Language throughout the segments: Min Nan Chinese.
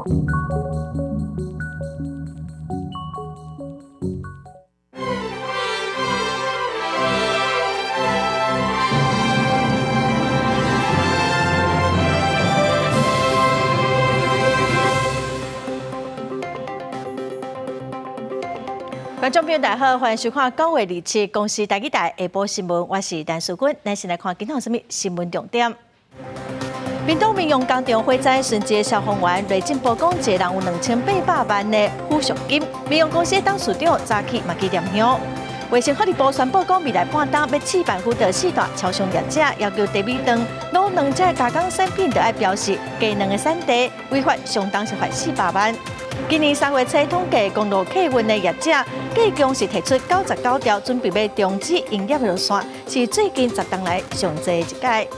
觀眾朋友大家好，歡迎收看9月27公視台語台下晡新聞，我是陳淑君。咱先來看今天有啥物新聞重點。屏東民雄工廠火災，殉職的消防員內政部講，一个人有2800萬的撫恤金。民雄公司董事長早起嘛去念香。衛生福利部宣布講，未來半冬欲試辦輔導四大超商業者，要求茶米腸、滷卵這加工產品，著愛標示雞卵的產地，違法相當是罰400萬。今年3月初統計公路客運的業者，計共是提出99條準備欲終止營業的路線，是最近10冬來上濟一屆。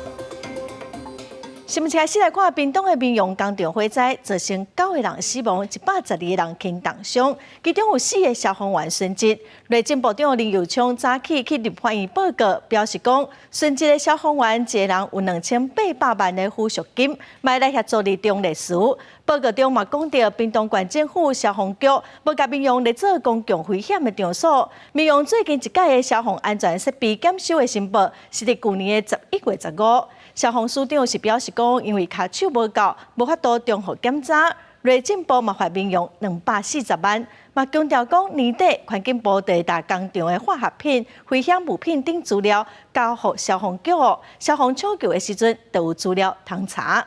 新聞開始來看，屏東的民雄工廠火災造成九個人死亡，112個人輕重傷，其中有四個消防員殉職。內政部長林右昌早起去立法院報告，表示講，殉職的消防員一個人有2800萬的撫恤金，嘛來協助佇中律師。報告中嘛講著，屏東縣政府消防局無共民雄列做公共危險的場所。民雄最近一屆的消防安全設備檢修的申報，是佇舊年的11月15。消防署長是表示講，因為跤手無夠，無法度重複檢查。內政部嘛罰民雄240萬，嘛強調講年底環境部會共工廠的化學品、危險物品等資料交予消防局，消防搶救的時陣都有資料通查。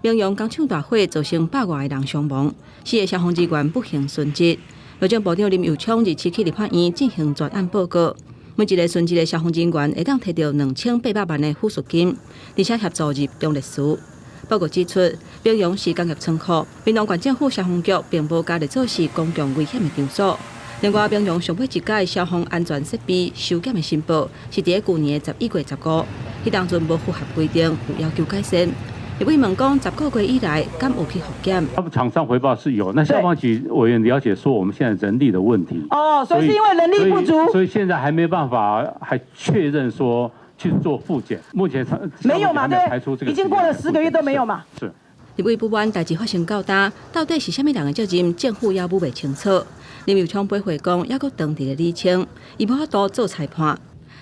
民雄工廠大火造成百外个人傷亡，四个消防人員不幸殉職。內政部長林右昌27去立法院進行專案報告。每一個殉職的消防人員會當提著2800萬的撫恤金，而且協助入中律師。報告指出，屏陽是工業倉庫，屏東縣政府消防局並無共列做是公共危險的場所。另外，屏陽上尾一屆消防安全設備修檢的申報是佇舊年的11月15，彼當陣無符合規定，有要求改善。立委問講，10個月以來，敢有去復檢？他們廠商回報是有，那消防局委員了解說，我們現在人力的問題。哦，所以是因為人力不足，所以現在還沒辦法，還確認說去做復檢。目前沒有嘛？對，已經過了10個月都沒有嘛？是。立委不滿代誌發生到今，到底是啥物人的責任？政府猶未清楚。林右昌回講，猶閣當佇咧釐清，伊無法度做裁判。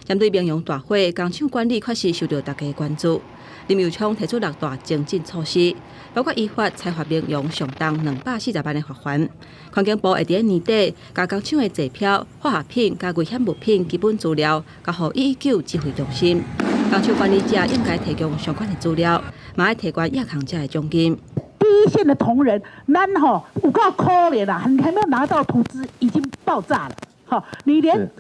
針對民雄大火，工廠管理確實受到大家關注。林右昌提出六大精進措施，包括依法裁罰民雄上重240萬的罰鍰。環境部會佇年底，共工廠的坐標、化學品佮危險物品基本資料交予119指揮中心。工廠管理者應該提供相關的資料，嘛愛提懸抑扛者的獎金。第一線的同仁，咱吼有夠可憐啊！你還沒有拿到圖資，已經爆炸了。好，你連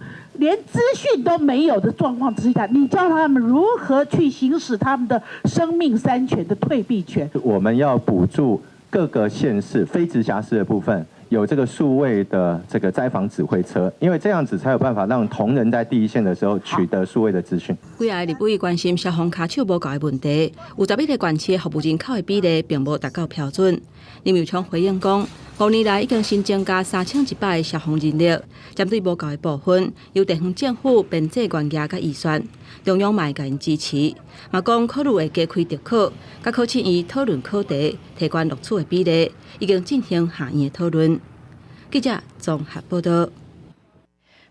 資訊都沒有的狀況之下，你教他們如何去行使他們的生命三權的退避權？我們要補助各個縣市非直轄市的部分，有這個數位的這個災防指揮車，因為這樣子才有辦法讓同仁在第一線的時候取得數位的資訊。幾个立委關心消防跤手無夠的問題，有11個縣市服務人口的比例並無達到標準。林右昌回應講，5年來已經新增加3100個消防人力，針對無夠的部分，由地方政府編製員額佮預算，中央嘛會共𪜶支持。嘛講考慮會加開特考，佮考試院討論課題，提懸錄取的比例，已經進行下院的討論。記者綜合報道。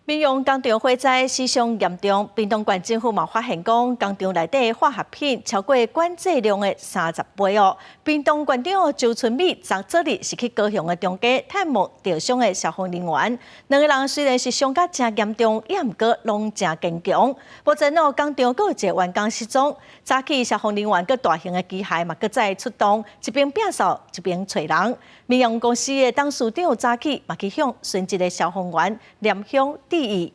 民雄工廠火災死傷嚴重，屏東縣政府嘛發現講，工廠內底化學品超過管制量的30倍哦。屏東縣長周春米昨昨日是去高雄的中街探望受傷的消防人員，兩个人雖然是傷甲誠嚴重，也毋過攏誠堅強。目前哦，工廠閣有一個員工失蹤，早起消防人員佮大型的機械嘛閣再出動，一邊摒掃一邊揣人。民雄公司的董事長早起嘛去向殉職的消防員念香致意。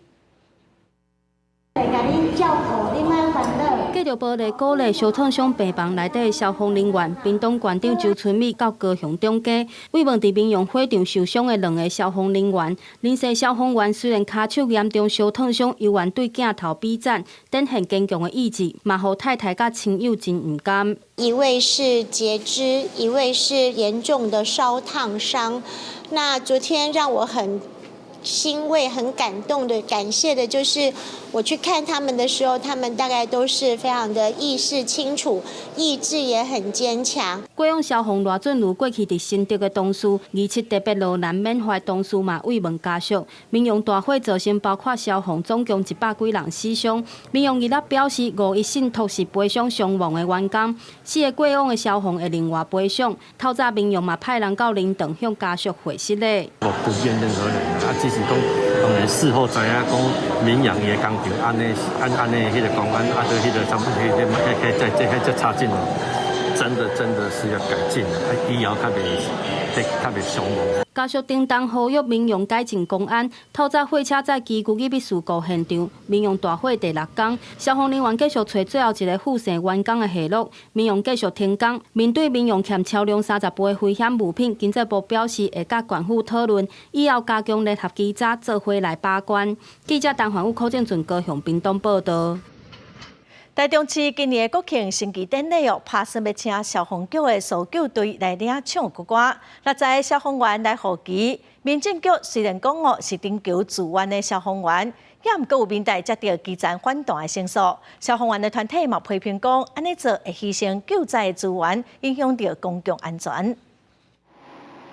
繼續無力鼓勵燒燙傷病房內底消防人員，屏東縣長周春米到高雄中街慰問佇民雄火場受傷的兩个消防人員。林姓消防員雖然跤手嚴重燒燙傷，猶原對鏡頭比讚，展現堅強的意志，嘛予太太佮親友真毋甘。一位是截肢，一位是嚴重的燒燙傷。那昨天讓我很欣慰、很感動的感謝的就是，我去看他們的時候，他們大概都是非常的意識清楚，意志也很堅強。過往消防賴俊如過去佇新竹的同事，27特別落難緬懷同事嘛慰問家屬。銘陽大火造成包括消防總共100幾人死傷。銘陽伊拉表示，五一信託是賠償傷亡的員工，四个過往的消防會另外賠償。透早銘陽嘛派人到靈堂向家屬會失禮。無不怨任何人，啊，只是講當然事後知影講銘陽伊的工廠按呢按按呢彼个公安啊，對彼个啥物彼彼彼彼這這差勁，真的真的是要改進，啊，以後較袂較袂傷亡。家屬叮當呼籲銘陽改進公安。透早貨車載機具入去事故現場，銘陽大火第六工，消防人員繼續揣最後一个傅姓員工的下落。銘陽繼續停工。面對銘陽欠超量30倍危險物品，經濟部表示會佮縣府討論，以後加強聯合稽查，做伙來把關。記者陳環宇、柯正俊高雄屏東報導。台中市今年的國慶升旗典禮哦，拍算欲請消防局的搜救隊來領唱國歌，60個消防員來護旗。民政局雖然講哦是徵求自願的消防員，也毋過有民代接著基層反彈的申訴。消防員的團體嘛批評講，按呢做會犧牲救災的資源，影響著公共安全。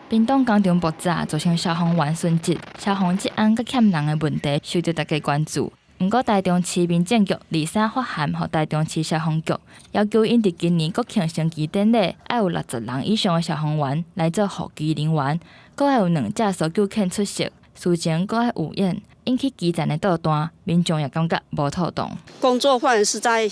屏東工廠爆炸造成消防員殉職，消防治安佮欠人的問題受著大家關注。毋過，台中市民政局23發函予台中市消防局，要求𪜶佇今年國慶升旗典禮，愛有60人以上的消防員來做護旗人員，閣愛有兩隻搜救犬出席，事前閣愛預演，引起基層的倒彈，民眾也感覺無妥當。工作範圍是在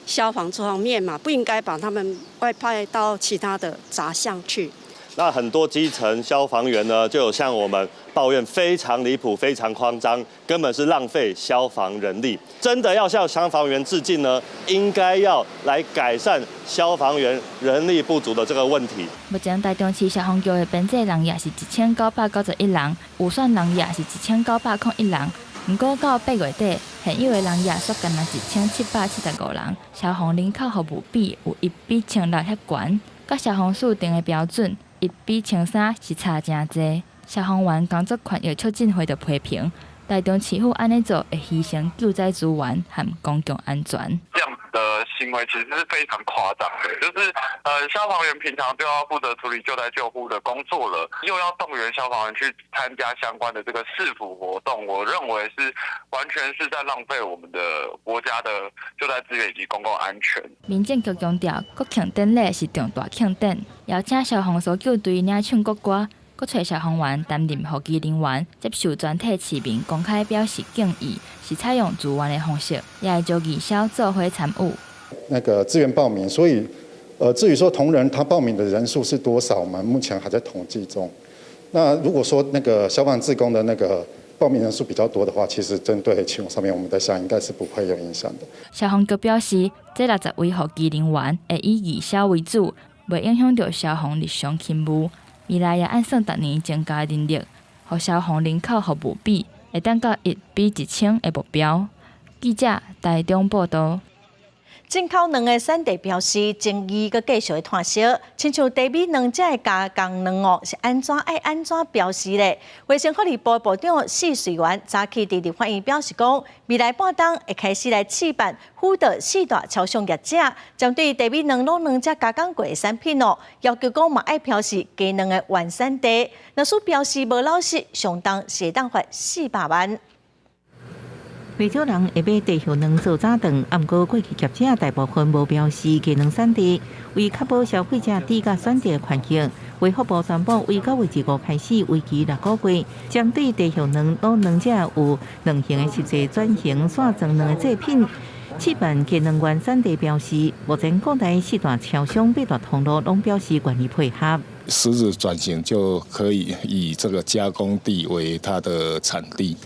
消防這方面嘛，不應該把他們外派到其他的雜項去。那很多基層消防員呢，就有向我們抱怨，非常離譜，非常誇張，根本是浪費消防人力。真的要向消防員致敬呢，應該要來改善消防員人力不足的這個問題。目前台中市消防局的編制人也是1991人，預算人也是1901人。毋過到8月底，現有的人也煞干焦1775人，消防人口服務比有1比1600遐懸，佮消防署定的標準1比1300是差誠濟。消防員工作權益促進會就批評，台中市府按呢做會犧牲救災資源和公共安全。這樣子的行為其實是非常誇張的，就是消防員平常就要負責處理救災救護的工作了，又要動員消防員去參加相關的這個市府活動，我認為是完全是在浪費我們的國家的救災資源以及公共安全。民政局強調，國慶典禮是重大慶典，邀請消防搜救隊領唱國歌，閣揣消防員擔任護旗人員，接受全體市民公開表示敬意，是採用自願的方式，也會招義消做伙參與。那個自願報名，所以，至於說同仁他報名的人數是多少，我們目前還在統計中。那如果說那個消防志工的那個報名人數比較多的話，其實針對勤務上面，我們在想應該是不會有影響的。消防局表示，這60位護旗人員會以義消為主，袂影響著消防日常勤務。未來也按算逐年增加人力，予消防人口服務比會當到1比1000的目標。記者台中報導。進口卵的產地標示爭議閣繼續湠燒，親像低米卵這个加工卵哦，是按怎愛按怎標示咧？衛生福利部部長謝瑞元早起佇立法院表示講，未來半冬會開始來試辦輔導四大超商業者，針對低米卵、滷卵這加工過的產品哦，要求講嘛愛標示雞卵的原產地，若是標示無老實，上重是會當罰400萬。袂少人會買低血卵做早頓，毋過過去業者大部分無標示雞卵產地，為確保消費者低價選擇權益，衛福部宣布，為9月25開始，為期6個月，針對低血卵、滷卵這有卵形的實際轉型散裝卵的製品，試辦雞卵原產地標示。目前國內四大超商、八大通路攏表示願意配合。實質轉型就可以以這個加工地為它的產地，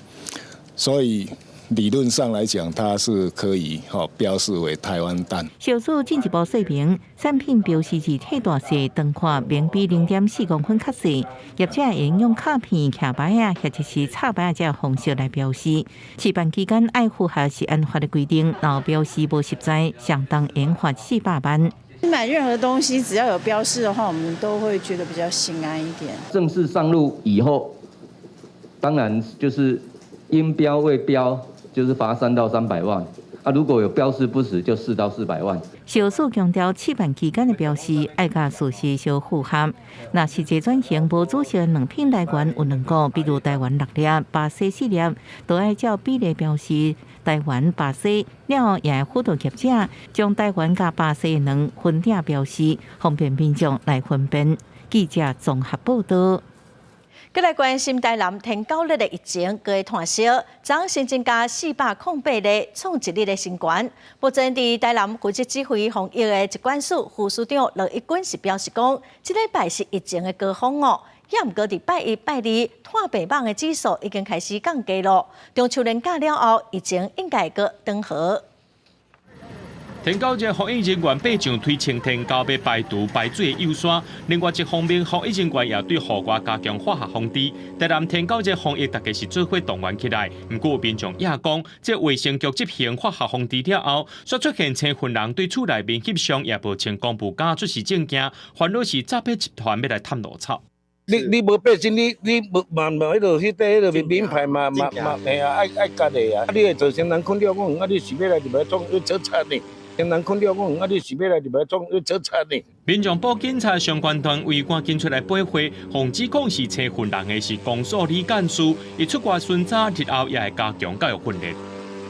所以理論上來講，它是可以吼標示為台灣蛋。小組進一步說明，產品標示字體大細、長寬免比0.4公分較細，業者會用卡片、徛牌仔，或者是插牌仔這方式來標示。試辦期間愛符合食安法的規定，若標示無實在，上重會罰400萬。買任何東西只要有標示的話，我們都會覺得比較心安一點。正式上路以後，當然就是應標未標，就是罰3到300萬。啊，如果有標示不實，就4到400萬。小數強調，試辦期間的標示愛佮事實相符合。若實際轉型無註釋卵品來源有兩個，比如台灣六粒、巴西四粒，都愛照比例標示台灣、巴西。了後也會輔導業者將台灣佮巴西卵分鼎標示，方便民眾來分辨。記者綜合報道。閣來關心台南天狗日的疫情，閣會湠燒，昨昏新增加408例，創一日的新高。目前佇台南負責指揮防疫的疾管署副署長羅一鈞是表示講，這禮拜是疫情的高峰哦。也毋過佇拜一、拜二，湠病蠓的指數已經開始降低咯。中秋連假了後，疫情應該會閣轉好。天狗日防疫人員爬上推清天狗欲排毒排水的幼山，另外一方面，防疫人員也對戶外加強化學防治。台南天狗日防疫，大家是做伙動員起來。毋過有民眾也講，這衛生局執行化學防治了後，煞出現青雲人對厝內面翕相，也無穿公務甲出示證件，煩惱是詐騙集團欲來探路草。你無背心，你無嘛嘛彼落彼塊彼落名牌嘛嘛嘛嘿啊，愛愛結的啊，啊你會造成人困擾講，啊你是欲來入來創做賊呢？人困擾講，啊你是欲來入來創做賊呢？民眾報警察相關單位趕緊出來保護，防指控是青雲人的是公所李幹事，伊出外巡查日後也會加強教育訓練。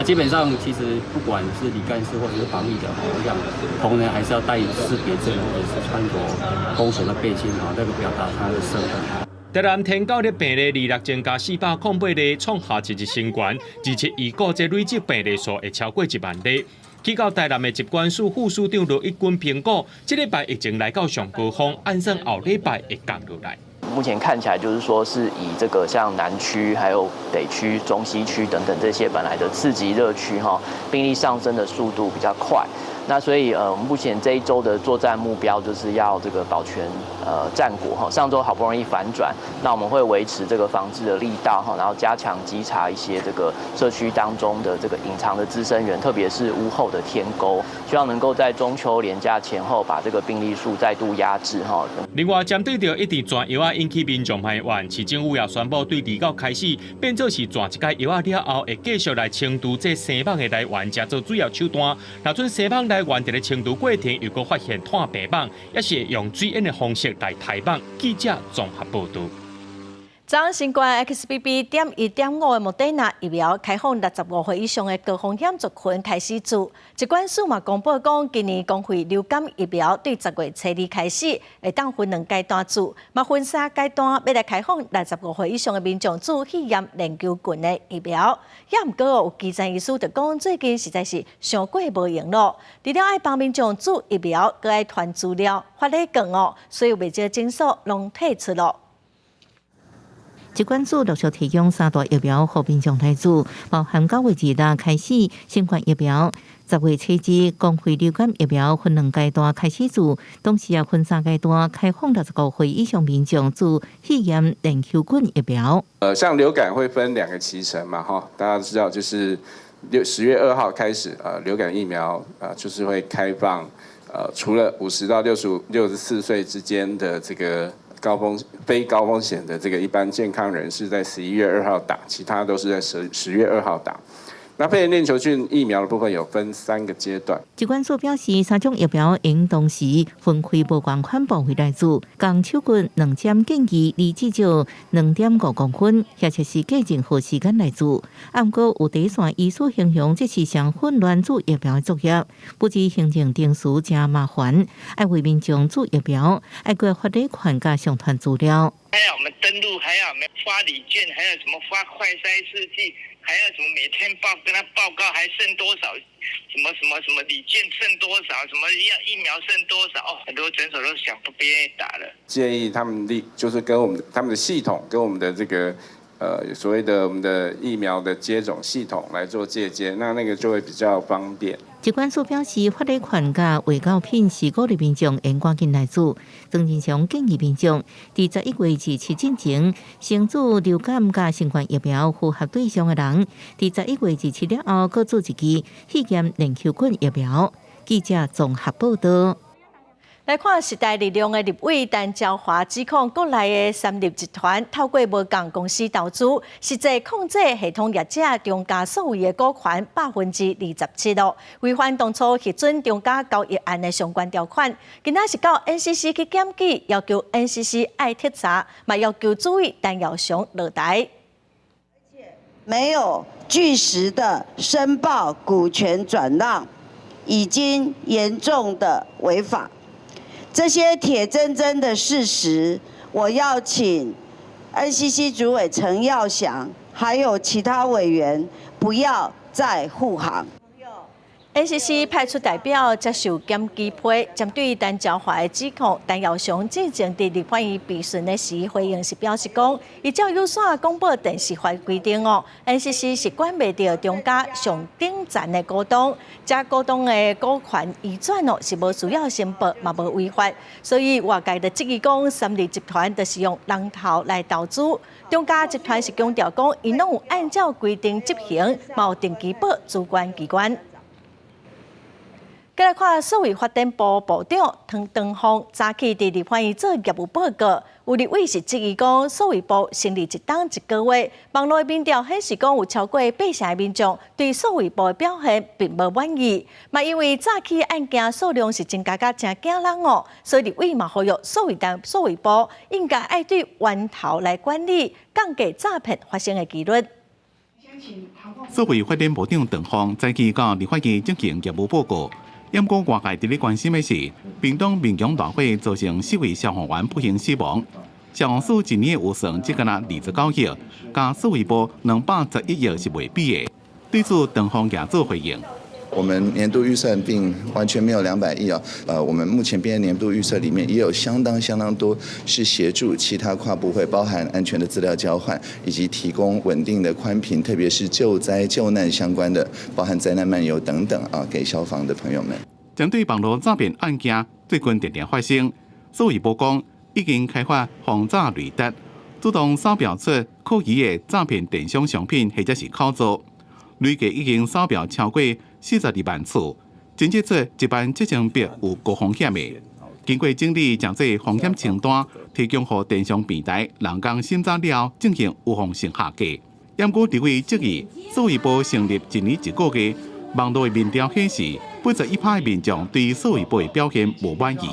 基本上，其實不管是李幹事或者是防疫的，我想同仁還是要帶識別證，或者是穿着公所的背心，哈，這個表達他的身份。台南天狗日病例二六增加408例，創下一日新高，而且預估這累積病例數會超過1萬例。去到台南的疾管署副署長羅一鈞評估，這禮拜疫情來到上高峰，按算後禮拜會降落來。目前看起來就是說，是以這個像南區、還有北區、中西區等等這些本來的次級熱區哈，病例上升的速度比較快。那所以我們目前這一周的作戰目標就是要這個保全戰果哈。上周好不容易反轉，那我們會維持這個防治的力道哈，然後加強稽查一些這個社區當中的這個隱藏的孳生源，特別是屋後的天溝，希望能夠在中秋連假前後把這個病例數再度壓制哈。另外，針對著一直傳藥仔引起民眾埋怨，市政府也宣布對二九開始變做是傳一改藥仔了後，會繼續來清除這生蠓的來源，成做主要手段。若準生蠓來源佇咧清除過程又閣發現湠病蠓，也是會用水淹的方式來刣蠓。記者綜合報導。昨新冠 XBB.1.5的莫德納疫苗開放65歲以上的高風險族群開始注。疾管署嘛公布講，今年公費流感疫苗對10月初二開始會當分兩階段注，嘛分三階段欲來開放65歲以上的民眾注肺炎鏈球菌的疫苗。也毋過有基層醫師就講，最近實在是傷過無閒囉，除了愛幫民眾注疫苗，閣愛傳資料、發禮券哦，所以有袂少診所攏退出囉。疾管署陸續提供三大疫苗予民眾來注，包含9月2日開始新冠疫苗，10月初二公費流感疫苗分兩階段開始注，同時也分三階段開放65歲以上民眾注肺炎鏈球菌疫苗。像流感會分兩個期程嘛，哈，大家都知道就是10月2號開始，流感疫苗就是會開放，除了50到65、64歲之間的這個高風非高風險的這個一般健康人士在11月2號打，其他都是在10月2號打。那肺炎鏈球菌疫苗的部分有分三個階段。疾管署表示，三種疫苗應同時分開無仝款部位來注，仝手骨兩針建議離至少2.5公分，或者是隔任何時間來注。毋過有第一線醫師形容這是上混亂注疫苗的作業，不止行政程序誠麻煩，愛為民眾注疫苗，愛閣發禮券佮上傳資料。還要我們登錄，還要我們發禮券，還要什麼發快篩試劑，還要什麼每天報跟他報告還剩多少，什麼什麼什麼禮券剩多少，什麼疫苗剩多少，哦，很多診所都想不願意打了。建議他們立就是跟我們他們的系統跟我們的這個所謂的我們的疫苗的接種系統來做介接，那個就會比較方便。疾管署表示，發禮券佮衛教品是鼓勵民眾應趕緊來注。曾仁祥建議民眾，佇11月27進前，先注流感佮新冠疫苗符合對象的人，佇11月27了後，閣注一劑肺炎鏈球菌疫苗。記者綜合報導。來看時代力量的立委陳椒華指控國內的三立集團透過無仝公司投資，實際控制系統業者中嘉所謂的股權27%咯，違反當初核准中嘉交易案的相關條款。今仔是到 NCC 去檢舉，要求 NCC 愛徹查，嘛要求主委陳耀祥落台。沒有據實的申報股權轉讓，已經嚴重的違法。這些鐵錚錚的事實，我要請 NCC 主委陳耀祥，還有其他委員，不要再護航。 NCC 派出代表接受檢舉批，針對陳椒華的指控，陳耀祥之前佇立法院備詢的時回應是表示講，依照有線廣播電視法規定哦，NCC 是管袂著中嘉上頂層的股東，這股東的股權移轉哦是無需要申報，嘛無違法，所以外界就質疑講，三立集團就是用人頭來投資，中嘉集團是強調講，𪜶攏有按照規定執行，嘛有定期報主管機關。再來看，數位發展部部長唐長鳳早起佇立法院做業務報告，有立委是質疑講，數位部成立一冬一個月，網路民調顯示講有超過八成的民眾對數位部的表現並無滿意，嘛因為詐欺案件數量是增加甲誠驚人哦，所以立委嘛呼籲數位部應該愛對源頭來管理，降低詐騙發生的幾率。數位發展部長唐鳳早起到立法院進行業務報告。毋過外界佇咧關心的是，屏東民雄大火造成四位消防員不幸死亡，消防署一年的預算只敢若29億，佮數位部211億是袂比的。對此，唐鳳也做回應。我們年度預算並完全沒有200億啊，我們目前編年度預算裡面也有相當相當多是協助其他跨部會，包含安全的資料交換，以及提供穩定的寬頻，特別是救災救難相關的，包含災難漫遊等等啊，給消防的朋友們。針對網路詐騙案件最近定定發生，數位部講已經開發防詐雷達，自動掃描出可疑的詐騙電商商品或者是口座，累計已經掃描超過42萬次，偵測出1萬7000筆有高風險的。經過整理，將這風險清單提供予電商平台，人工審查了後進行預防性下架。毋過立委質疑，數位部成立一年一個月，網路的民調顯示，81%的民眾對數位部的表現無滿意。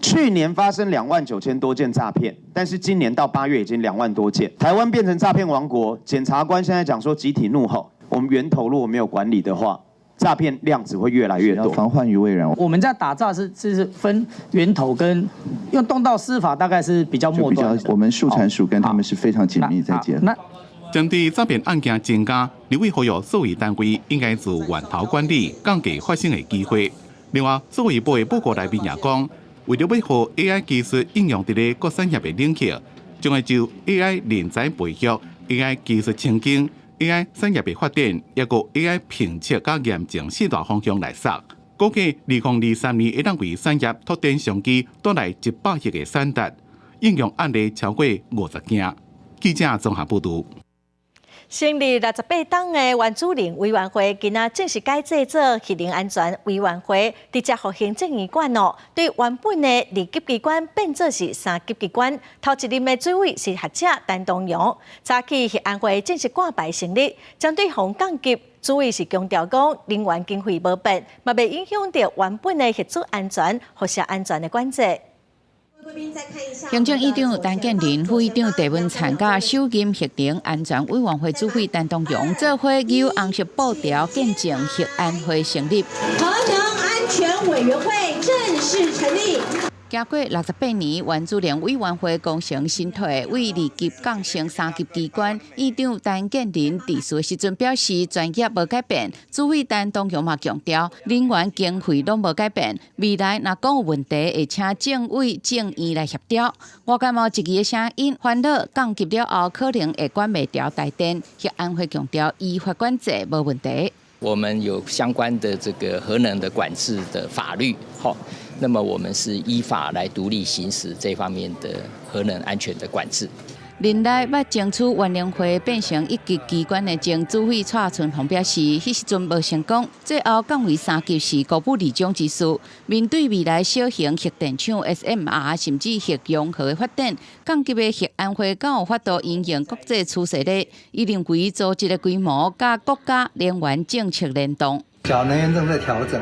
去年發生2萬9千多件詐騙，但是今年到8月已經2萬多件，台灣變成詐騙王國。檢察官現在講說集體怒吼，我們源頭如果沒有管理的話，詐騙量只會越來越多。防患於未然。我們在打詐是分源頭跟用動到司法，大概是比較末端。我們數產署跟他們是非常緊密在結合。那針對詐騙案件增加，立委呼籲數位單位應該自源頭管理，降低發生的機會。另外，數位部的報告內面也講，為著欲予 AI 技術應用佇咧各產業的領域，將會就 AI 人才培育、AI 技術情境、AI 產業的發展，抑閣 AI 評測佮驗證四大方向來設。估計2023年會當為產業拓展商機帶來100億的產值，應用案例超過50件。記者綜合報導。成立68冬的原子能委員會，今仔正式改制做核能安全委員會，直接予行政院管哦。對原本的二級機關變做是三級機關，頭一任的主委是學者陳東陽。早起核安會正式掛牌成立，針對予降級，主委是強調講，人員經費無變，嘛袂影響著原本的核子安全、輻射安全的管制。行政院長陳建仁、副院長鄭文燦佮首任核能安全委員會主委陳東陽做伙扭紅色布條，見證核安會成立。核能安全委員會正式成立。經過68年，原子能委員會功成身退，為二級降成三級機關。院長陳建仁致辭時陣表示，專業無改變。主委陳東陽嘛強調，人員經費攏無改變。未來若講有問題，會請政委政院來協調。外界嘛質疑的聲音，煩惱降級了後可能會管袂牢台電。核安會強調，依法管制無問題。我們有相關的這個核能的管制的法律，好，那麼我們是依法來獨立行使這方面的核能安全的管制。林來欲爭取原能會變成一級機關的前主委蔡春紅表示，彼時陣無成功，最後降為三級是孤苦而終之事。面對未來小型核電廠 SMR 甚至核融合的發展，降級的核安會敢有法度因應國際趨勢咧？伊認為組織的規模佮國家能源政策聯動。假如能源政策調整，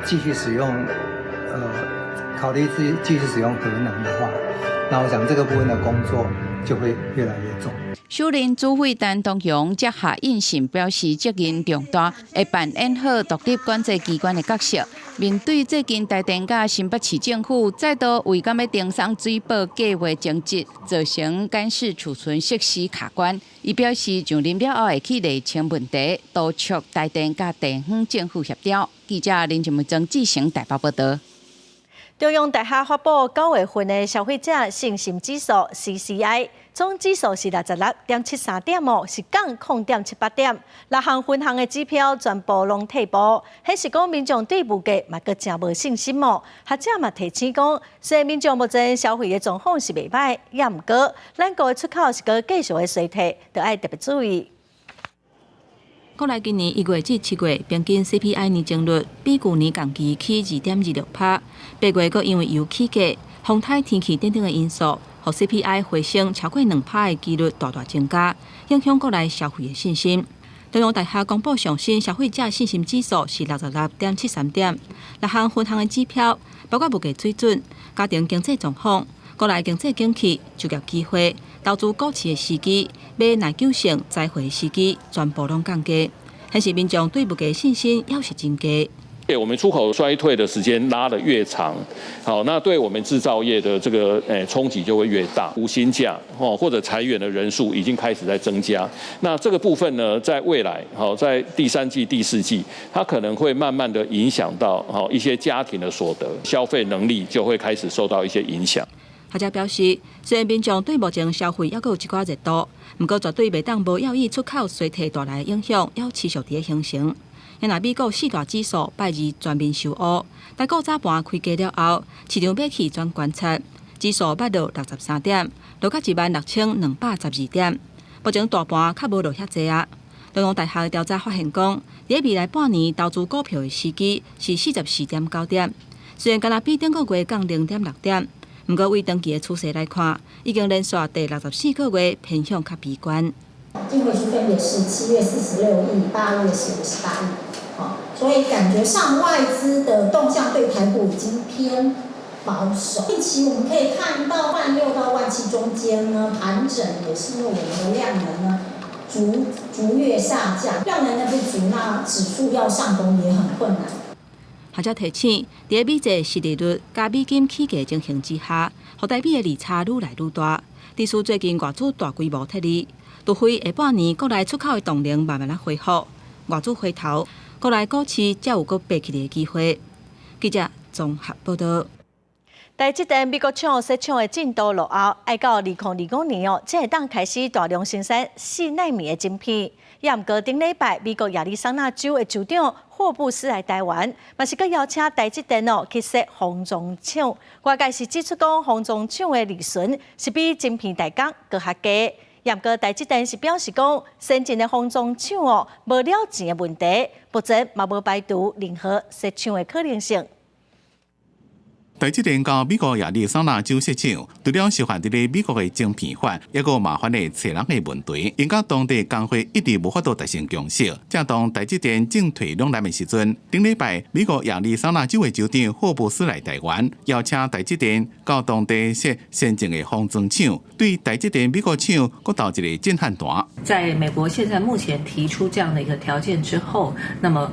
繼續使用，考慮繼續使用核能的話，那我想這個部分的工作就會越來越重。首任主委陳東陽接下應信表示責任重大，會扮演好獨立管制機關的角色。面對最近台電佮新北市政府再度為講欲停送水報計畫爭執，造成乾式儲存設施卡關，伊表示上任了後會去釐清問題，督促台電佮地方政府協調。記者林靜文、曾志成台北報道。中央大學發布9月份的消費者信心指數 CCI，總指數是66.73點哦，是降0.78點。六項分項的指標全部攏退步，顯示講民眾對物價嘛閣誠無信心哦。學者嘛提醒講，雖然民眾目前消費的狀況是袂䆀，也毋過，咱國的出口是閣繼續的衰退，著愛特別注意。國內今年1月至7月平均 CPI 年增率比舊年同期起2.26%，8月閣因為油起價、風颱天氣等等的因素，予 CPI 回升超過2%的幾率大大增加，影響國內消費的信心。中央大學公布上新消費者信心指數是66.73點，六項分項的指標，包括物價水準、家庭經濟狀況、國內經濟景氣、就業機會、投資股市的時機、買耐久性災貨的時機，全部攏降低，顯示民眾對物價信心猶是真低。對我們出口衰退的時間拉得越長，好，那對我們製造業的這個衝擊就會越大。無薪假哦或者裁員的人數已經開始在增加，那這個部分呢，在未來好在第三季、第四季，它可能會慢慢的影響到好一些家庭的所得、消費能力就會開始受到一些影響。學者表示，雖然民眾對目前消費猶閣有一寡熱度，毋過絕對袂當無要以出口衰退帶來的影響，猶持續佇咧形成。若美國四大指數拜二全面收烏，台股早盤開低了後，市場買氣轉觀察，指數捌落63點，落到16,212點。目前大盤較無落遐濟啊。中央大學調查發現講，佇未來半年投資股票的時機是44.9點，雖然敢若比頂個月降0.6點。毋過，以長期的趨勢來看，已經連續第64個月偏向較悲觀。淨匯出分別是7月46億，8月是58億，好，所以感覺上外資的動向對台股已經偏保守。近期我們可以看到1.6萬到1.7萬中間呢盤整，也是因為我們的量能呢逐逐月下降，量能的不足，那指數要上攻也很困難。學者提醒，佇美債殖利率佮美金起價情形之下，予台美的利差愈來愈大。致使最近外資大規模撤離，除非下半年國內出口的動能慢慢仔恢復，外資回頭，國內股市才有閣爬起來的機會。記者綜合報道。台積電美國廠設廠的進度落後，愛到2025年哦，才會當開始大量生產4納米的晶片。也毋過頂禮拜，美國亞利桑那州的州長霍布斯來台灣，嘛是閣邀請台積電哦去設封裝廠。外界是指出講，封裝廠的利潤是比晶片代工閣較低。也毋過台積電是表示講，先進的封裝廠哦無了錢的問題，目前嘛無排除任何設廠的可能性。台積電到美國亞利桑那州設廠，除了受限佇咧美國的晶片法，猶閣麻煩的揣人的問題，因佮當地工會一直無法度達成共識。正當台積電進退兩難的時陣，頂禮拜美國亞利桑那州的州長霍布斯來台灣，邀請台積電到當地設先進的封裝廠，對台積電美國廠閣投一個震撼彈。在美國現在目前提出這樣的一個條件之後，那麼，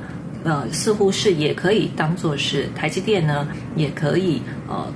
似乎是也可以當作是台積電呢，也可以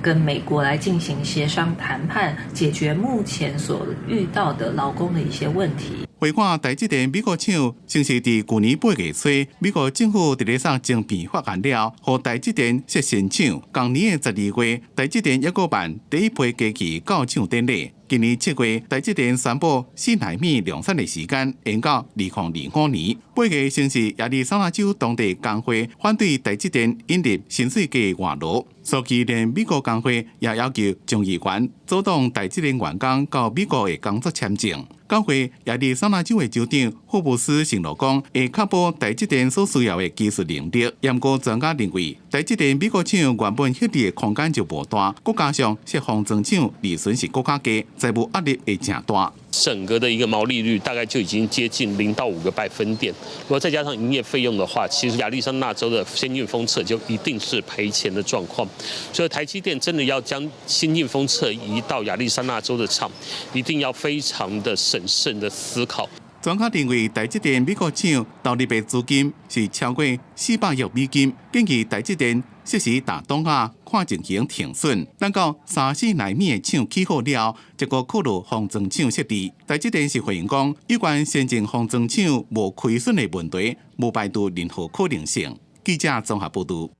跟美國來進行協商談判，解決目前所遇到的勞工的一些問題。回看台積電美國廠，先是佇舊年8月初，美國政府佇咧送晶片法案了，予台積電設新廠。仝年的12月，台積電猶閣辦第一批機器到廠典禮。今年7月，台積電宣布4納米量產的時間延到2025年。8月先是亞利桑那州當地工會反對台積電引入薪水低的外勞，所以連美國工會也要求眾議員阻擋台積電員工到美國的工作簽證。國會亞利桑那州的州長霍布斯承諾講，會確保台積電所需要的技術能力。毋過專家認為，台積電美國廠原本設置的空間就無大，閣加上設封裝廠利潤是閣較低，財務壓力會誠大。整個的一個毛利率大概就已經接近0到5個百分點，如果再加上營業費用的話，其實亞利桑那州的先進封測就一定是賠錢的狀況。所以台積電真的要將先進封測移到亞利桑那州的廠，一定要非常的審慎的思考。專家認為，台積電美國廠投入的資金是超過400億美金，建議台積電適時踏擋仔，看情形停損。等到3、4納米的廠起好了，才閣考慮封裝廠設置。台積電是回應講，有關先進封裝廠無虧損的問題，無排除任何可能性。記者綜合報導。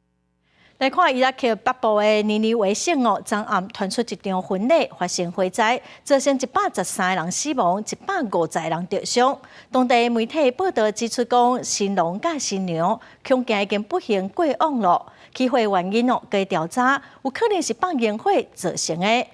來看伊拉克北部的尼尼維省哦，昨暗傳出一場婚禮發生火災，造成113個人死亡，150個人著傷。當地媒體報導指出，講新郎佮新娘恐驚已經不幸過往咯。起火原因哦，經調查有可能是放煙火造成的。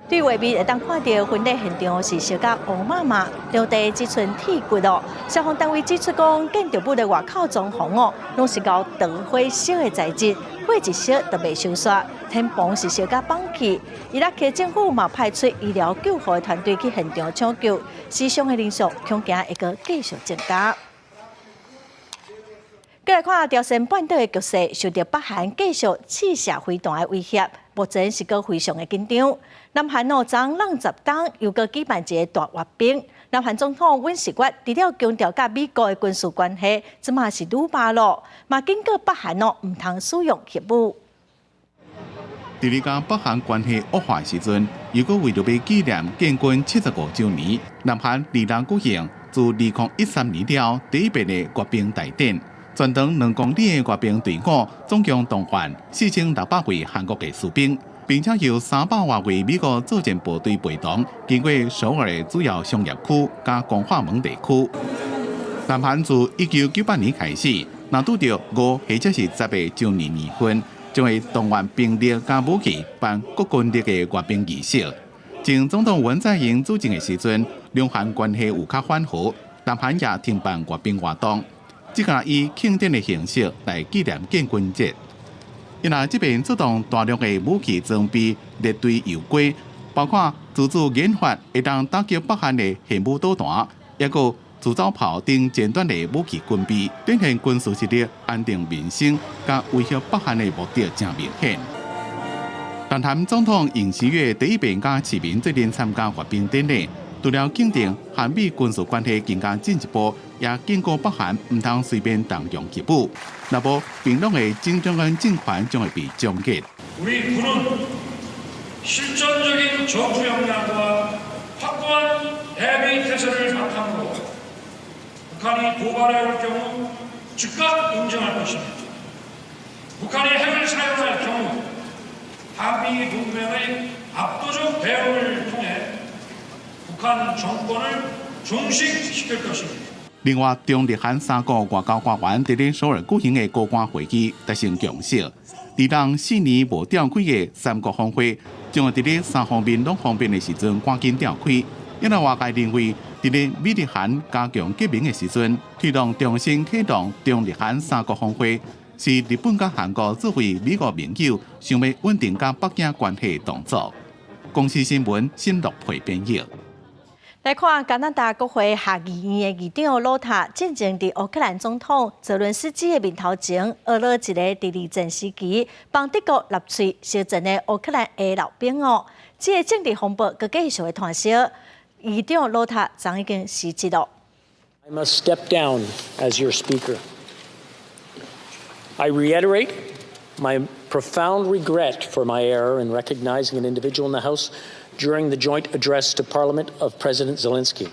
對畫面會當看著婚禮現場是燒甲烏麻麻，場地只賰鐵骨哦。消防單位指出講，建築物的外口裝潢哦，攏是𠢕防火燒的材質，火一燒就袂燒煞。天棚是燒甲崩去。伊拉克政府嘛派出醫療救護的團隊去現場搶救，死傷的人數恐驚會閣繼續增加。閣來看朝鮮半島的局勢，受著北韓繼續試射飛彈的威脅，目前是閣非常的緊張。南韓哦，昨攏十東又閣舉辦一个大閱兵。南韓總統尹錫悅除了強調佮美國的軍事關係，這馬是愈密咯，嘛警告北韓哦，毋通使用核武。佇咧佮北韓關係惡化時陣，又閣為著欲紀念建軍75週年，南韓二六舉行自2013年了第一遍的閱兵大典。全長2公里的閱兵隊伍總共動員4600位韓國的士兵，並且由300外位美國作戰部隊陪同，經過首爾的主要商業區佮光化門地區。南韓自1998年開始，若拄著5或者是10個週年年份，將會動員兵力佮武器辦國軍日的閱兵儀式。前總統文在寅主政的時陣，兩韓關係有較緩和，南韓也停辦閱兵活動。只敢以慶典的形式來紀念建軍節。因為這邊出動大量的武器裝備列隊遊街，包括自主研發會當打擊北韓的核武導彈，抑閣自走炮等尖端的武器軍備，展現軍事實力、安定民生、佮威脅北韓的目的誠明顯。南韓總統尹錫悅第一遍佮市民做陣參加閱兵典禮，除了肯定韓美軍事關係更加進一步，也警告北韓毋通隨便動用核武，若無平壤的金正恩政權將會被終結。 우리 군은 실전적인 전투 역량과 확고한 대비 태세를 바탕으로 북한이 도발해 올 경우 즉각 응징할 것입니다. 북한이 핵을 사용할 경우 한미 동맹의 압도적 대응을 통해 북한 정권을 종식시킬 것입니다. 另外，中日韓三國外交官員佇咧首爾舉行的高官會議達成共識，2004年無召開的三國峰會，將會佇咧三方面攏方便的時陣趕緊召開。因為外界認為，佇咧美日韓加強結盟的時陣，推動重新啟動中日韓三國峰會，是日本佮韓國作為美國盟友，想欲穩定佮北京關係的動作。公視新聞新樂培編譯。來看加拿大國會下議院的議長魯塔，進前佇烏克蘭總統澤倫斯基的面頭前，呵咾一個佇二戰時期幫德國納粹相戰的烏克蘭的老兵哦。這个政治風暴閣繼續的湠燒，議長魯塔昨已經辭職囉。 I must step down as your speaker. I reiterate my profound regret for my error in recognizing an individual in the House during the joint address to Parliament of President Zelensky.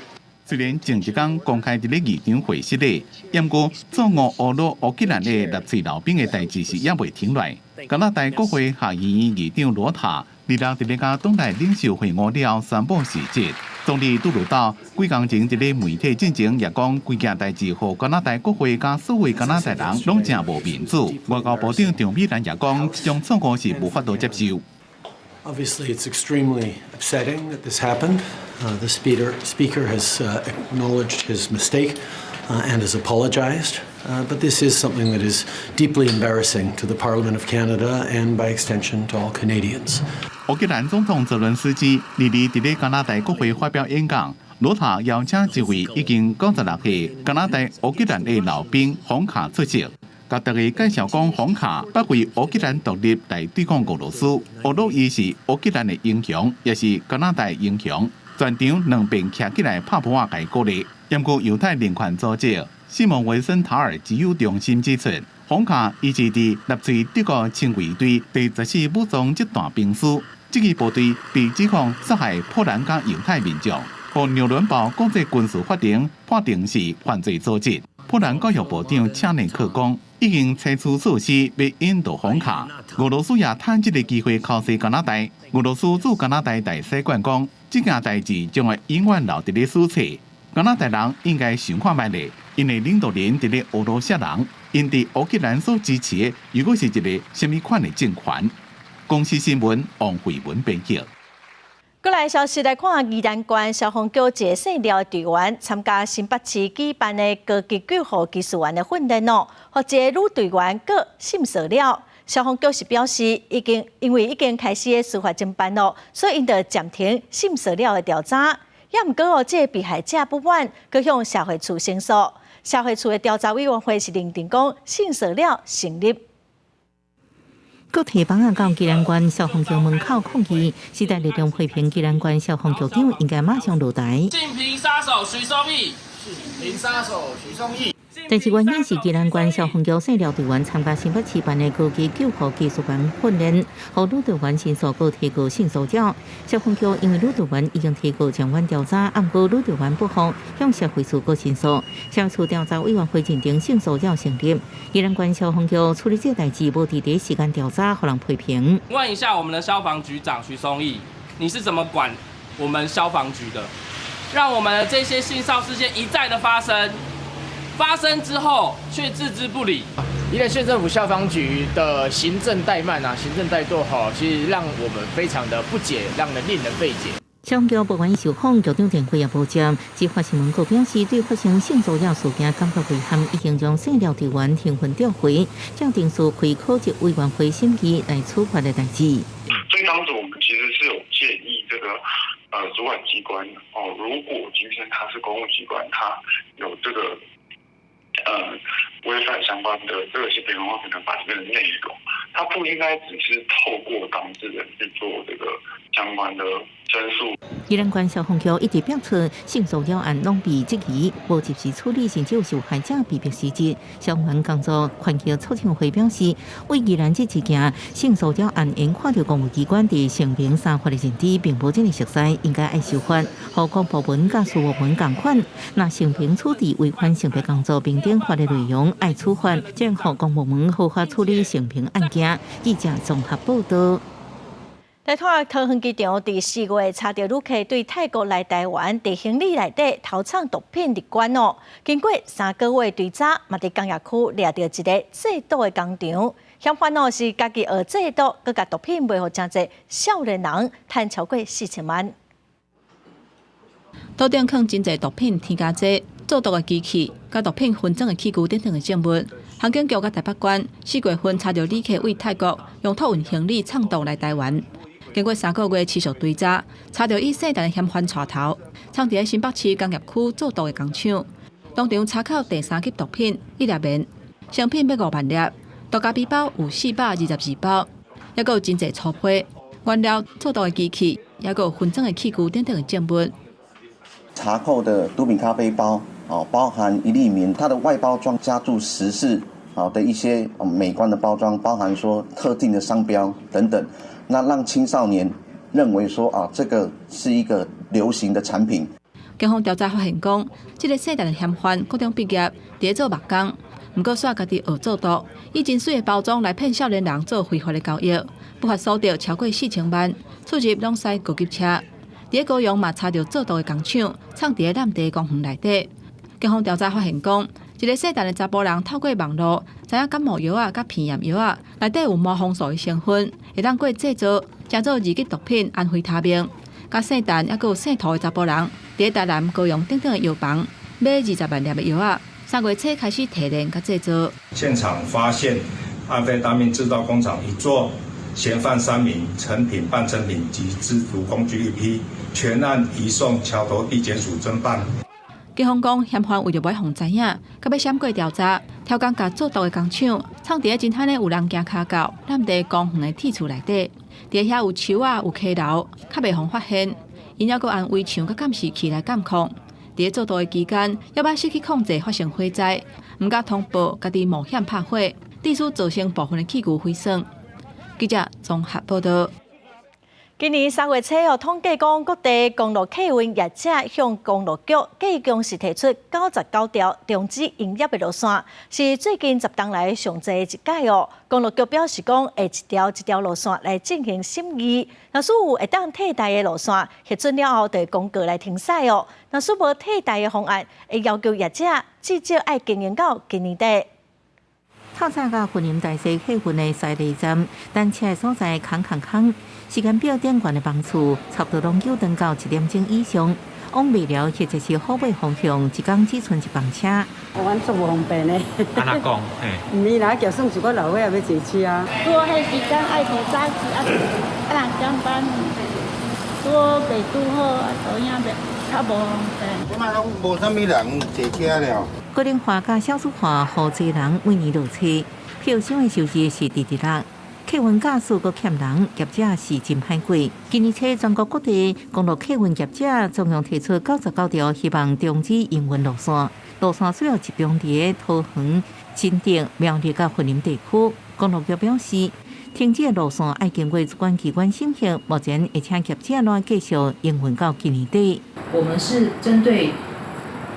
雖然前一工公開佇咧議長會室內，毋過錯誤呵咾烏克蘭的納粹老兵的代誌是猶未停落來。加拿大國會下議院議長羅塔，二六佇咧佮黨內領袖會晤了，宣布辭職。總理杜魯道幾工前佇咧媒體進前也講，規件代誌予加拿大國會佮所有加拿大人攏誠無面子。外交部長張美蘭也講，這種錯誤是無法度接受。 Obviously, it's extremely upsetting that this happened. The speaker has acknowledged his mistake and has apologized. But this is something that is deeply embarrassing to the Parliament of Canada and, by extension, to all Canadians. 烏克蘭總統澤倫斯基日日佇咧加拿大國會發表演講，羅塔邀請一位已經96歲加拿大烏克蘭的老兵馮卡出席。共大家介紹講，馮卡捌為烏克蘭獨立來對抗俄羅斯，俄羅伊是烏克蘭的英雄，也是加拿大英雄。全場兩邊徛起來拍噗仔共鼓勵。毋過猶太人權組織西蒙維森塔爾自由中心指出，馮卡伊是佇納粹德國親衛隊第14武裝集團兵士，這支部隊被指控殺害波蘭佮猶太民眾，予紐倫堡國際軍事法庭判定是犯罪組織。波蘭教育部長車內克講，已經採取措施欲引渡馮卡。俄羅斯也趁這个機會口舌加拿大。俄羅斯駐加拿大大使館講，這件代誌將會永遠留佇咧史冊。加拿大人應該想看覓咧，𪜶的領導人佇咧侮辱啥人，𪜶佇烏克蘭所支持的，又閣是一个啥物款的政權？公視新聞王慧文編輯。過來消息來看，宜蘭縣消防局一个姓廖的隊員參加新北市舉辦的高級救護技術員的訓練哦，予一个女隊員閣性騷擾。消防局是表示，已經因為已經開始司法偵辦咯，所以𪜶就暫停性騷擾的調查。也毋過哦，這个被害者不滿，閣向社會處申訴。社會處的調查委員會是認定講性騷擾成立。閣提枋仔到宜蘭縣消防局門口抗議，時代力量批評宜蘭縣消防局長應該馬上落台。性平殺手徐松義，性平殺手徐松義。但是原因是宜蘭縣消防局姓廖隊員參加新北市辦的高級救護技術員訓練，予女隊員申訴閣提告性騷擾。消防局因為女隊員已經提告將阮調查，毋過女隊員不服，向社會處閣申訴。社會處調查委員會認定性騷擾成立。宜蘭縣消防局處理這代誌無佇第一時間調查，予人批評。問一下我們的消防局長徐松義，你是怎麼管我們消防局的？讓我們的這些性騷事件一再的發生。發生之後卻置之不理。宜蘭縣政府消防局的行政怠慢啊，行政怠惰吼，其實讓我們非常的不解，讓人令人費解。消防局不願意受訪，局長電話也無接。只發新聞稿表示，對發生性騷擾事件感覺遺憾，已經將姓廖隊員停訓調回，照程序開考級委員會審議來處罰的代誌。所以當時我們其實是有建議這個主管機關哦，如果今天他是公務機關，他有這個違反相關的這個性別文化平等法裡面的內容，他不應該只是透過當事人去做這個相關的申訴。宜蘭縣消防局一直表示，性騷擾案攏被質疑，無及時處理，甚至有受害者被迫辭職。消防員工作權益促進會表示，對宜蘭這一件性騷擾案，𪜶看著公務機關佇性平三法的認知並無這麼熟悉，應該愛修法，予公部門佮私部門仝款。若性平處置違反性別工作平等法的內容，愛處罰，這樣予公部門合法處理性平案件。記者綜合報道。來看桃園機場，佇4月查著旅客對泰國來台灣，佇行李內底偷藏毒品入關哦。經過3個月追查，嘛佇工業區掠著一个製毒的工廠，嫌犯哦是家己學製毒，閣共毒品賣予誠濟少年人，趁超過4000萬。桌頂囥真濟毒品添加劑、做毒的機器、佮毒品分裝的器具等等的證物。航警局佮台北關4月份查著旅客對泰國用託運行李藏毒來台灣。經過3個月持續追查，查著以姓陳的嫌犯帶頭，藏佇新北市工業區做毒的工廠，當場查扣第三級毒品一粒棉，成品欲5萬粒，毒咖啡包有422包，猶閣有真濟粗批原料做毒的機器，猶閣有分裝的器具等等的證物。查扣的毒品咖啡包，哦，包含一粒棉，它的外包裝加注時事好的一些美觀的包裝，包含說特定的商標等等。那讓青少年認為說啊，這個是一個流行的產品。警方調查發現，講這个姓陳的嫌犯高中畢業，佇咧做木工，毋過煞家己學做毒，以真媠的包裝來騙少年人做非法的交易，不法所得超過4000萬，出入攏駛高級車。佇咧高雄嘛查著做毒的工廠，藏佇咧湳地公園內底。警方調查發現講，一个姓陳的查埔人透過網路，知影感冒藥仔佮鼻炎藥仔內底有麻黃素的成分，會當過製造，成做二級毒品安非他命。佮姓陳猶閣有姓涂的查埔人，佇咧台南、高雄等等的藥房買20萬粒的藥仔，3月初開始提煉佮製造。現場發現安非他命製造工廠一座，嫌犯三名，成品、半成品及製毒工具一批，全案移送橋頭地檢署偵辦。警方講，嫌犯為著欲予知影，佮欲閃過調查，刁工共做毒的工廠藏佇咧真罕的有人行跤到湳地公園的鐵厝內底，佇遐有樹仔、有溪流，較袂予發現。𪜶猶閣按圍牆佮監視器來監控。佇咧做毒的期間，猶捌失去控制發生火災，毋敢通報，家己冒險拍火，致使造成部分的器具毀損。記者綜合報道。今年3月初哦，統計講各地公路客運業者向公路局計共是提出99條終止營業的路線，是最近10冬來上濟一屆哦。公路局表示講，會一條一條路線來進行審議，若是有會當替代的路線，核准了後就會公告來停駛哦。若是無替代的方案，會要求業者至少愛經營到今年底。透早佮雲林大溪客運的西螺站，等車的所在空空空，時間表頂懸的班次，差不多攏久等到1點鐘以上。往麥寮或者是虎尾方向，一工只賰一班車。阮足無方便的。按怎講？嘿。毋是啦，就算是我老歲仔欲坐車。拄好彼時間愛提早去，啊啊人上班，拄好袂拄好，啊所以袂較無方便。這擺攏無啥物人坐車了。高齡化佮少子化，予濟人每年落車，票箱的數字是直直落。客運駕駛閣欠人，業者是真歹過。今年初，全國各地公路客運業者總共提出99條，希望終止營運路線。路線主要集中佇桃園、新竹、苗栗佮雲林地區。公路局表示，停止的路線愛經過主管機關審核，目前會請業者來繼續營運到今年底。我們是針對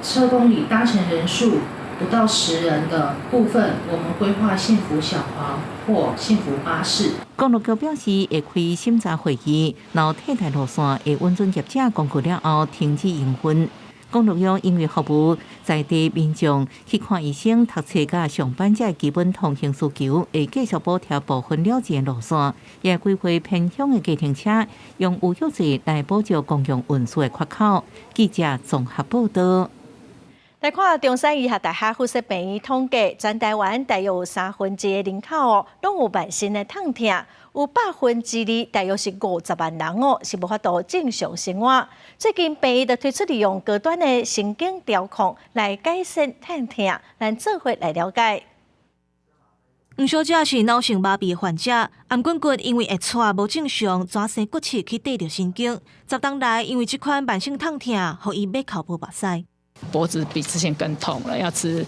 車公里搭乘人數不到10人的部分，我們規劃幸福小黃或幸福巴士。公路局表示會開審查會議，然後替代路線會允准業者公告了後停止營運。公路局因為服務在地民眾去看醫生、讀冊佮上班這基本通行需求，會繼續補貼部分了結路線，也規劃偏鄉的計程車，用預約制來補救公共運輸的缺口。記者綜合報道。來看中山醫學大學附設病院統計，全台灣大約有1/3的人口哦，攏有慢性的痛疼，有2%，大約是50萬人哦，是無法度正常生活。最近病院就推出利用高端的神經調控來改善痛疼，咱做伙來了解。吳小姐是腦性麻痹患者，頷頸骨因為會掣無正常，轉生骨刺去綴著神經。10冬來，因為這款慢性痛疼，予伊欲哭無目屎。脖子比之前更痛了，要吃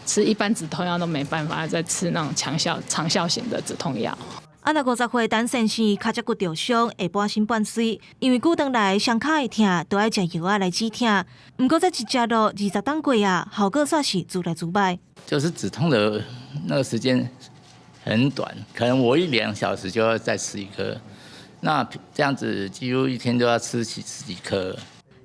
吃一般止痛藥都沒辦法，再吃那種強效長效型的止痛藥。啊，若50歲陳先生跤脊骨著傷，會半身半衰，因為久長來雙跤會疼，都愛食藥仔來止疼。毋過這一食落20冬過啊，效果煞是愈來愈䆀。就是止痛的那個時間很短，可能我一兩小時就要再吃一顆，那這樣子幾乎一天都要吃幾十幾顆。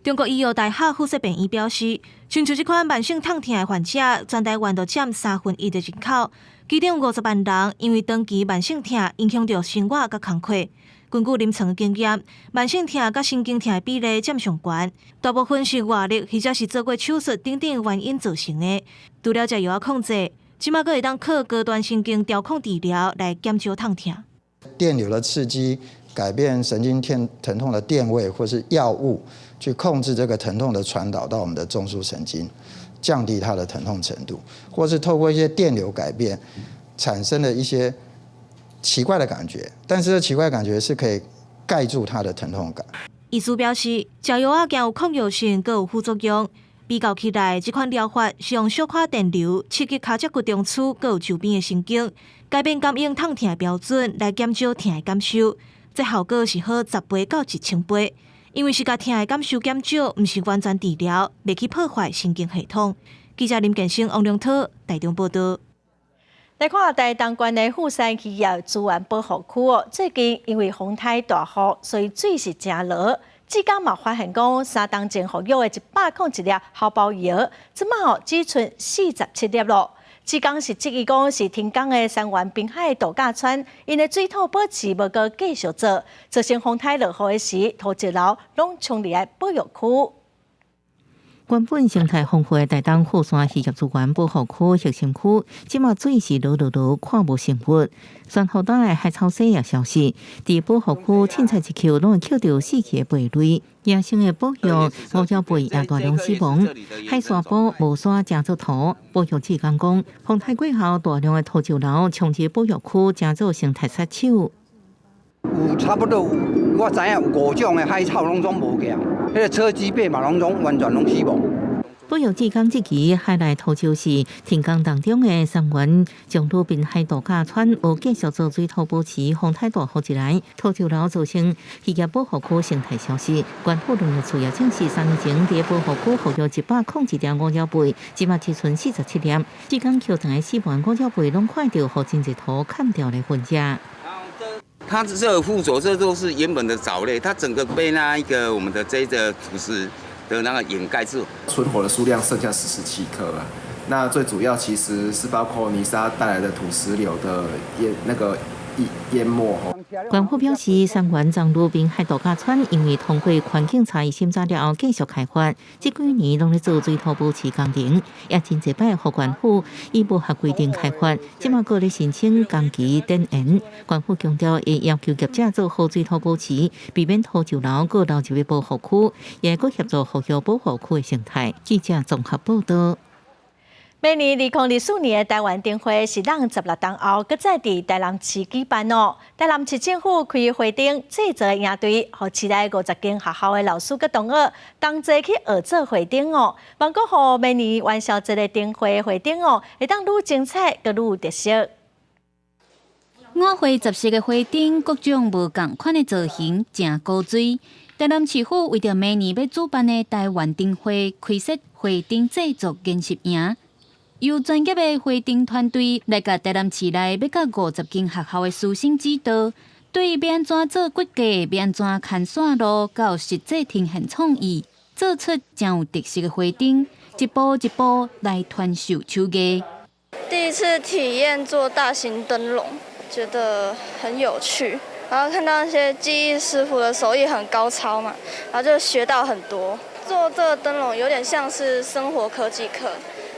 中國醫藥大學附設病院表示，親像這款慢性痛疼的患者，全台灣都佔1/3的人口，其中50萬人因為長期慢性疼影響著生活佮工課。根據臨床經驗，慢性疼佮神經疼的比例佔上懸，大部分是外力或者是做過手術等等原因造成的。除了食藥控制，這馬閣會當靠高端神經調控治療來減少痛疼。電流的刺激改變神經疼疼痛的電位，或是藥物去控制這個疼痛的傳導到我們的中樞神經，降低它的疼痛程度，或是透過一些電流改變，產生了一些奇怪的感覺，但是這奇怪的感覺是可以蓋住它的疼痛感。醫師表示，食藥仔驚有抗藥性，閣有副作用。比較起來，這款療法是用小可電流刺激鉸脊骨中樞，閣有周邊的神經，改變感應痛疼的標準，來減少疼的感受。這效果是好10倍到1000倍。因為是共疼的感受減少，毋是完全治療，袂去破壞神經系統。記者林建生、王良濤台中報道。來看台東縣的富山漁業資源保護區哦，最近因為風颱大雨，所以水是誠濁。志工嘛發現講，3冬前復育的101粒鱟鮑魚，這馬哦只賰47粒囉。志工是質疑講是停工的杉原濱海度假村，𪜶的水土保持無閣繼續做，造成風颱落雨的時，土石流攏沖入來保育區。原本生態豐富的台東富山漁業資源保護區核心區，這馬水是濁濁濁，看無生物。珊瑚島的海草沙也消失，佇保護區凊彩一抾，攏會抾著死去的貝類。野生的保育烏鳥貝也大量死亡，海沙埔無沙成做土。保育志工講，風颱過後，大量的土石流衝入保育區，成做生態殺手。有差不多有，我知影有五種的海草攏總無去啊，彼個草籽貝嘛攏總完全攏死亡。保育志工質疑海內土石是停工當中的杉原松鹭濱海度假村無繼續做水土保持，風颱大雨一來，土石流造成漁業保護區生態消失。縣府農業處也證實，3年前佇保護區復育101粒烏鳥貝，這馬只賰47粒。志工抾轉來死亡烏鳥貝，攏看著予真濟土崁掉來分食。它這個附着，這都是原本的藻類，它整個被那一個我們的這個土石的那個掩蓋住。存活的數量剩下47顆了。那最主要其實是包括泥沙帶來的土石流的淹那個淹沒。縣府表示，杉原樟鷺濱海度假村因為通過環境差異審查了後，繼續開發，這幾年攏咧做水土保持工程，也真濟擺予縣府以無合規定開發，這馬閣咧申請工期展延。縣府強調會要求業者做好水土保持，避免土石流閣流入去保護區，也閣協助復育保護區的生態。記者綜合報道。明年2024年的台灣燈會是仝16冬後，閣再佇台南市舉辦哦。台南市政府開花燈製作的營隊，予市內50間學校的老師佮同學同齊去學做花燈哦。望講予明年元宵節的燈會花燈哦，會當愈精彩，閣愈有特色。五花十色的花燈，各種無仝款的造型，誠古錐。台南市府為著明年欲主辦的台灣燈會，開設花燈製作研習營。由專業的花燈團隊來共台南市內欲到50間學校的師生指導，對欲按怎做骨架、欲按怎牽線路，到實際呈現創意，做出誠有特色的花燈，一步一步來傳授手藝。第一次體驗做大型燈籠，覺得很有趣，然後看到那些技藝師傅的手藝很高超嘛，然後就學到很多。做這個燈籠有點像是生活科技課。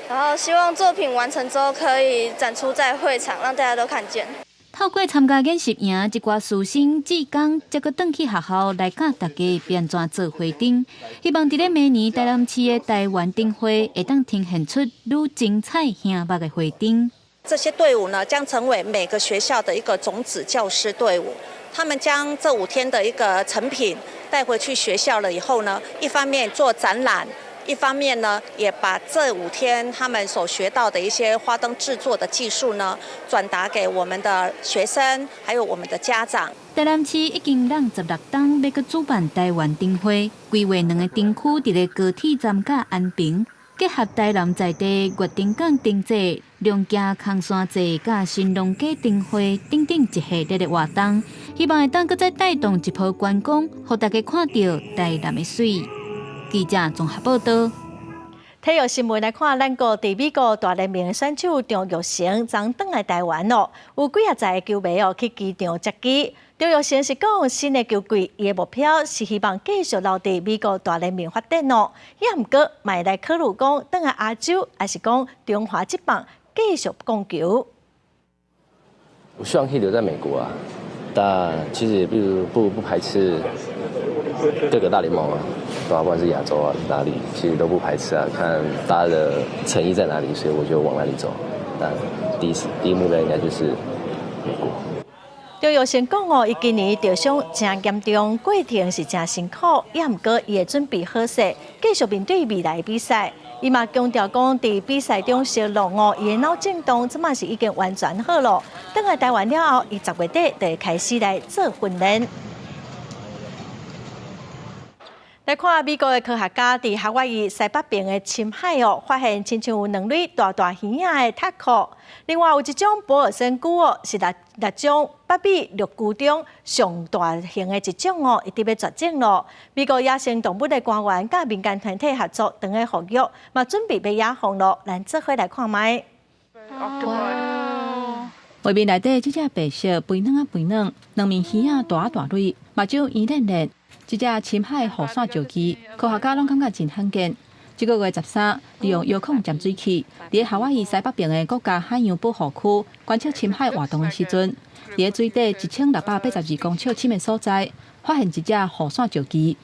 然後希望作品完成之後可以展出在會場，讓大家都看見。透過參加研習營，這寡師生志工才閣轉去學校來教大家欲按怎做花燈，希望佇咧明年台南市的台灣燈會會當呈現出愈精彩醒目的花燈。這些隊伍呢，將成為每個學校的一個種子教師隊伍，他們將這5天的一個成品帶回去學校了以後呢，一方面做展覽。一方面呢，也把這5天他們所學到的一些花燈製作的技術呢，轉達給我們的學生，還有我們的家長。台南市已經仝16冬欲閣主辦台灣燈會，規劃兩個燈區佇咧高鐵站佮安平，結合台南在地月燈港燈節、龍行空山節佮神農架燈會等等一系列的活動，希望會當閣再帶動一波觀光，予大家看著台南的媠。記者綜合報道。體育新聞來看，咱國佇美國大聯盟選手張育成昨轉來台灣咯，有幾仔十个球迷哦去機場接機。張育成是講新的球季，伊的目標是希望繼續留佇美國大聯盟發展哦。也毋過，嘛會來考慮講轉來亞洲，抑是講中華職棒繼續貢球。我希望可以留在美國啊，但其實也不排斥各個大聯盟啊。對啊，不管是亞洲啊，哪裡，其實都不排斥啊。看大家的誠意在哪裡，所以我就往哪裡走。但第一目標應該就是美國。張育成講哦，伊今年著傷誠嚴重，過程是誠辛苦，也毋過伊會準備好勢，繼續面對未來的比賽。伊嘛強調講，佇比賽中受傷哦，伊的腦震盪這馬是已經完全好囉。轉來台灣了後，伊10月底就會開始來做訓練。來看美國的科學家佇夏威夷西北邊的深海哦，發現親像有兩蕊大大耳仔的塔殼。另外有一種保爾森龜哦，是六六種北美陸龜中上大型的一種哦，伊佇欲絕種囉。美國野生動物的官員佮民間團體合作，當咧復育，嘛準備欲野放囉。咱做伙來看覓。畫面內底這隻白色肥軟仔肥軟，兩面耳仔大大蕊，目睭圓練練。這隻深海雨傘石蛆，科學家攏感覺真罕見。這個月13，利用遙控潛水器，佇夏威夷西北邊的國家海洋保護區觀測深海活動的時陣，佇水底1682公尺深的所在，發現一隻雨傘石蛆。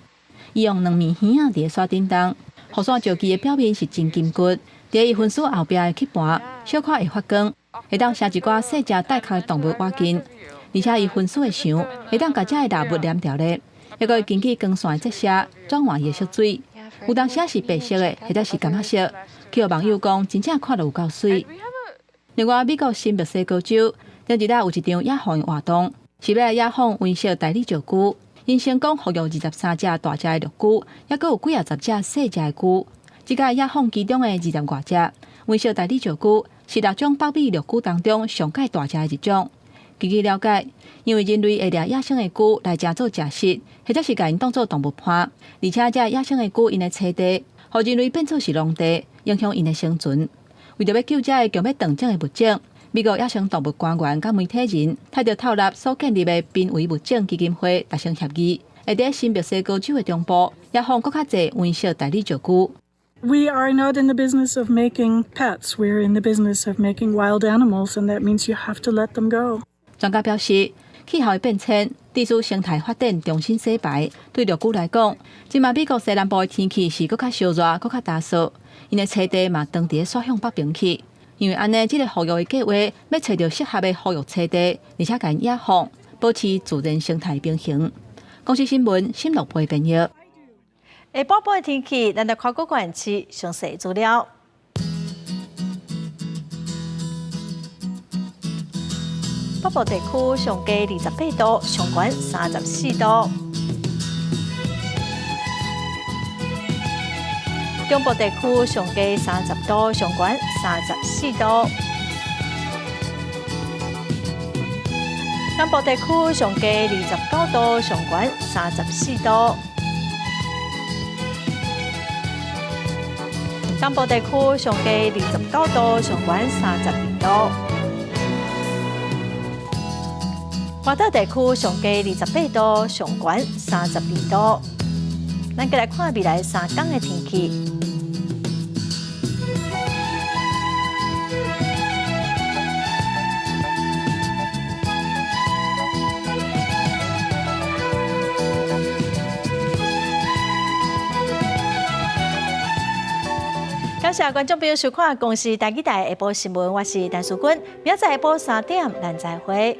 伊用兩面耳仔佇傘頂動，雨傘石蛆的表面是真金骨，佇伊分屍後壁的吸盤，小可會發光，會當射一寡細隻帶殼的動物倚近，而且伊分屍的腸會當共遮的獵物黏牢咧。猶閣會根據光線的折射轉換伊的色水，有當時是白色的，或者是柑仔色。去予網友講，真正看著有夠媠。另外，美國新墨西哥州前一日有一場野放活動，是欲來野放溫室大理石龜，𪜶成功復育23隻大隻的陸龜，猶閣有幾仔十隻細隻的龜。這個野放其中的20外隻溫室大理石龜，是六種北美陸龜當中上蓋大隻的一種。根據了解，因為人類會掠野生的龜來食做食食，或者是共𪜶當做動物伴，而且這野生的龜𪜶的棲地，予人類變做是農地，影響𪜶的生存。為著欲救這个強欲斷種的物種，美國野生動物官員佮媒體人，替著透納所建立的瀕危物種基金會達成協議，會佇新墨西哥州的中部野放閣較濟溫室大理石龜。 We are not in the business of making pets. We're in the business of making wild animals, and that means you have to let them go. 專家表示，氣候的變遷，致使生態發展重新洗牌。對陸龜來講，這馬美國西南部的天氣是閣較燒熱、閣較乾燥，𪜶的棲地嘛長佇咧徙向北邊去。因為按呢，這个復育的計劃欲揣著適合的復育棲地，而且共𪜶野放，保持自然生態平衡。公視新聞，新樂培編譯。下晡晡的天氣，咱來看各縣市詳細資料。北部地區上低28度，上懸34度。中部地區上低30度，上懸34度。南部地區上低29度，上懸34度。東部地區上低29度，上懸32度。外島地區上低28度，上懸32度。咱過來看未來3工的天氣。感謝觀眾朋友收看《公視台語台》下晡新聞，我是陳淑君，明仔載下晡3點，咱再會。